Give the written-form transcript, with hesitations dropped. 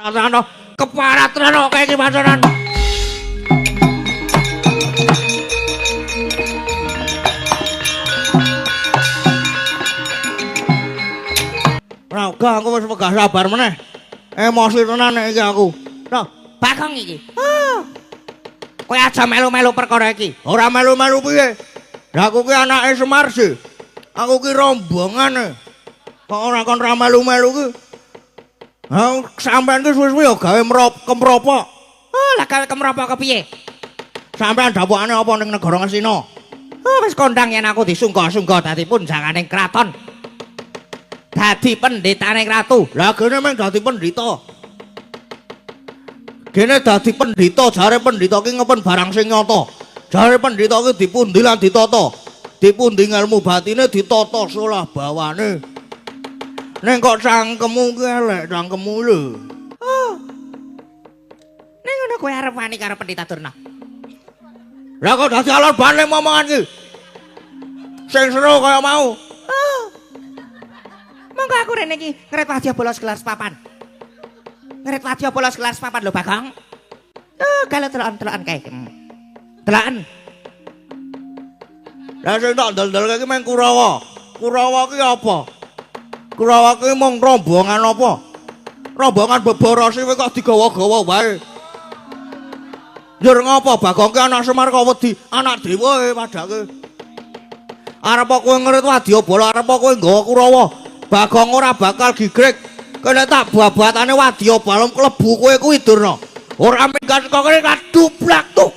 Ora keparat tenan kok iki pacaran. Ora uga aku wis wegah sabar meneh. Emosi tenan nek iki aku. Loh, Bagong iki. Oh. Kowe aja melu-melu perkara iki. Ora melu-melu piye? Lah aku ki anake Semarsi. Aku ki rombongane. Kok ora kon ra melu-melu ki? Ha sampean ki suwe-suwe ya gawe kemropok. Oh, lah gawe kemropok kepiye? Sampean dapukane apa ning negara Ngastina? Oh, wis kondang yen aku disungga-sungga dadi punjanganing kraton. Dadi pendhetane ratu. Lah gene meng dadi pendhita. Gene dadi pendhita, jare pendhita ki ngepen barang sing nyata. Jare pendhita ki dipundi lan ditata. Dipundi ngelmu batine ditata solah bawane. Ning kok cangkemmu ki elek, cangkemmu lho. Oh. Ning ngono kowe arep wani karo Pendhita Durna. Lah kok dadi alon bane omongan ki. Sing seru kaya mau. Oh. Monggo aku rene iki ngret wadya bolos gelar sepapan. Ngret wadya bolos gelar sepapan lho Bagong. Oh, kalau telokan-telokan kae. Telokan. Lah sing tak ndel-ndel iki meng Kurawa. Kurawa ki apa? Kurawa ki mung rombongan apa? Rombongan beboro siwe kok digawa-gawa wae. Njur ngapa Bagong ki anak Semar kok wedi anak dewa e padake. Arep kowe ngret wadya bala, arep kowe nggawa Kurawa. Bagong ora bakal gigrek. Kene tak babatane wadya balem klebu kowe kuwi Durna. Ora minggat kok kene kadublak tuh.